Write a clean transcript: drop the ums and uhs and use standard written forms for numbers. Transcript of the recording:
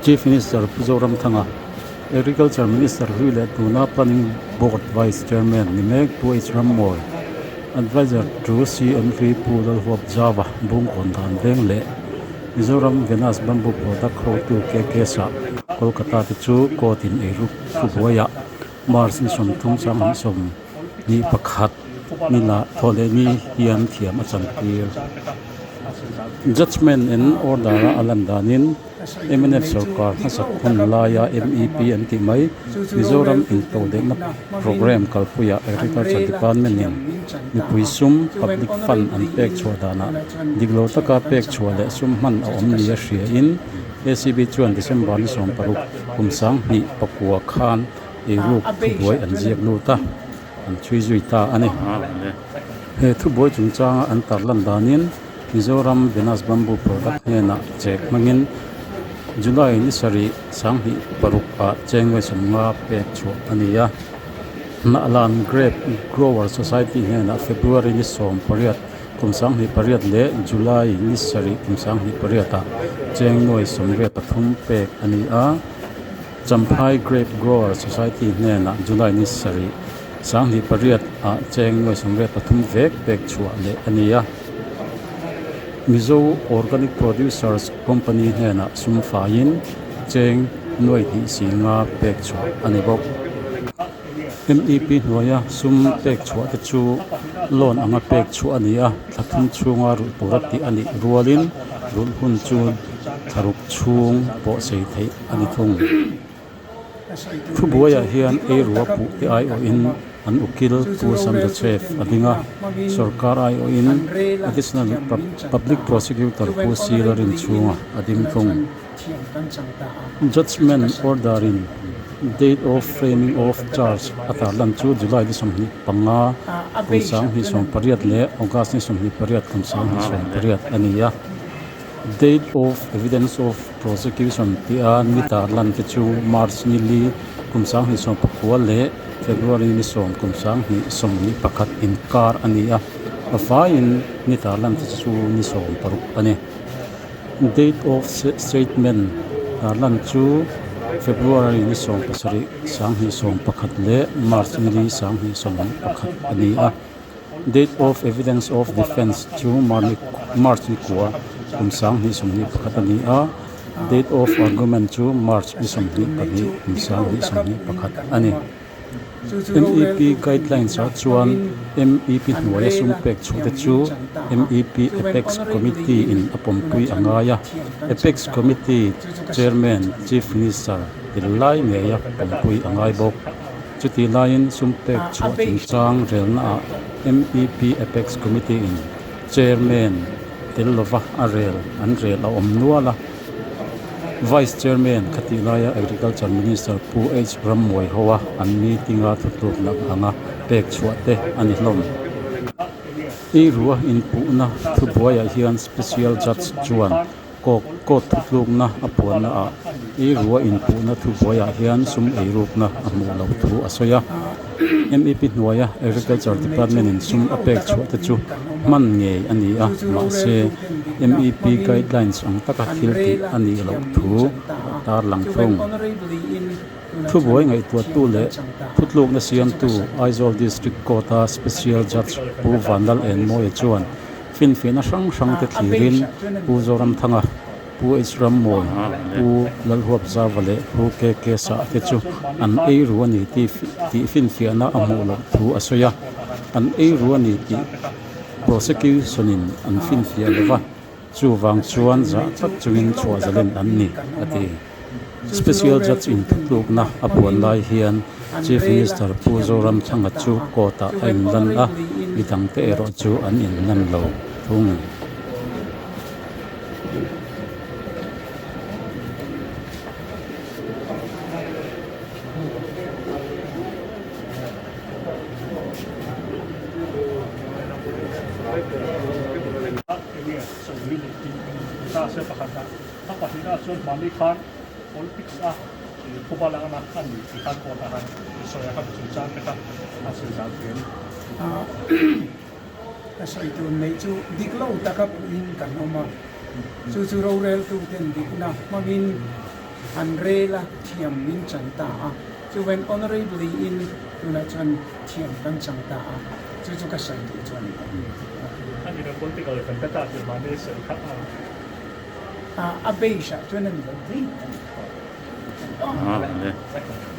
Chief Minister Pu Zoramthanga, Agriculture Minister hlui leh tuna Planning Board Vice Chairman ni mek Pu H Rammawi, Adviser to CM hlui Pu Lalhuap Java Bungkawn dan veng leh Mizoram Venus Bamboo Product hotu KK Shah Kolkata te chu court in eiruk thubuaiah March ni 30 2021 ni lah thawhleh ni hian thiam a chantir. Judgement and order a a lan danin mnf sorkar hmasak hun laia MEP an tih mai Mizoram intodelhna programme kalpuiah Agriculture Department in mipui sum public fund an pek chhuah danah dik lo taka pek chhuah leh sum hman a awm nia hriain ACB chuan December ni 16 kum 2009 khan eiruk thubuai an ziak lut a, an chhui zui ta a ni. He thubuai chungchanga an tarlan danin Mizoram Venus Bamboo Product hnenah chek hmangin July ni sarih 2006 ah cheng 50 pek chhuah a ni a. Hnahlan Grape Grower Society hnenah February ni 18 kum 2008 leh July ni sarih kum 2008 ah cheng 83 pek a ni a. Champhai Grape Grower Society hnenah July ni sarih 2008 ah cheng 83 vek pek chhuah leh a ni a. Mizo Organic Producers Company hnenah sum faiin cheng 2.5 pek chhuah a ni bawk. MEP hnuaia sum pek chhuah te chu loan anga pek chhuah a ni a, thla thum chhunga rulh tura tih a nih rualin rulh hun chu thla ruk chhung pawh sei theih a ni thung. Thubuaiah hian eirua puh te aiawhin an ukil Pu Sam Joseph a ding a, sorkar aiawhin Additional Public Prosecutor Pu Sila Rinchhunga a ding thung. Judgement order in date of framing of charge a tarlan chu July ni 25 kum 2018 leh August ni 28 kum 2018 a ni a. Date of evidence of prosecution tia ni tarlan te chu March ni li kum 2019 leh February ni 10 kum 2021 inkar a ni a, a faiin ni tarlan te chu ni 16 a ni. Date of statement tarlan chu February ni 17 2021 leh March ni li 2021 a ni a. Date of evidence of defence chu March ni kua kum 2021 a ni a, date of argument chu March ni 22 kum 2021 a ni. MEP guidelines ah chuan MEP hnuaia sum pek chhuah te chu MEP Apex Committee in a pawmpui a ngai a, Apex Committee Chairman Chief Minister tel lai ngeia pawmpui a ngai bawk. Chutih laiin sum pek chhuah chungchang relnaah MEP Apex Committee in Chairman tel lova a rel an rel a awm nual a. Vice Chairman khatih laia Agriculture Minister Pu H Rammuai hoa an meeting a thutlukna anga pek chhuah te a ni hlawm. Eirua inpuhna thubuaiah hian Special Judge chuan Court thutlukna a puanna ah eirua inpuhna thubuaiah hian sum eirukna a hmuh loh thu a sawi a. MEP hnuaia Agriculture Department in sum a pek chhuah te chu hman ngei a ni a, mahse MEP guidelines ang taka thil tih a nih loh thu a tarlang thung. Thubuai ngaihtuahtu leh thutlukna siamtu Aizawl District Court-a Special Judge Pu Vanlal Enmawia chuan Finfiahna hrang hrang te thlirin Pu Zoramthanga, Pu H Rammawi, Pu Lalhuapzava leh Pu KK Sah te chu an ei ru a ni tih finfiahna a hmuh loh thu a sawi a. An ei ru a ni tih prosecution in an finfiah lo va, chuvang chuan zah tak chungin chhuah zalen an ni, a ti. Special Judge in thutlukna a puan lai hian Chief Minister Pu Zoramthanga chu court ah a inlan a, midangte erawh chu an inlan lo thung. A pahnihna chuan hmani khan politics a phuba lakna a ni tih khan court ah khan sawi a kha chungchang te kha a sawi zan thei a ni. Ka sawi tur neih chu dik lo taka puhin kan awm a, chu chu roreltu ten dikna hmangin an rel a, thiam min chan ta a. Chuven honorably in tunah chuan thiam kan chang ta a, chu chu ka sawi duh chu a ni. A ni lo, political vendetta tih mahni sawi kha a. A base ah chuan a ni lo thei a ni. Ah, le.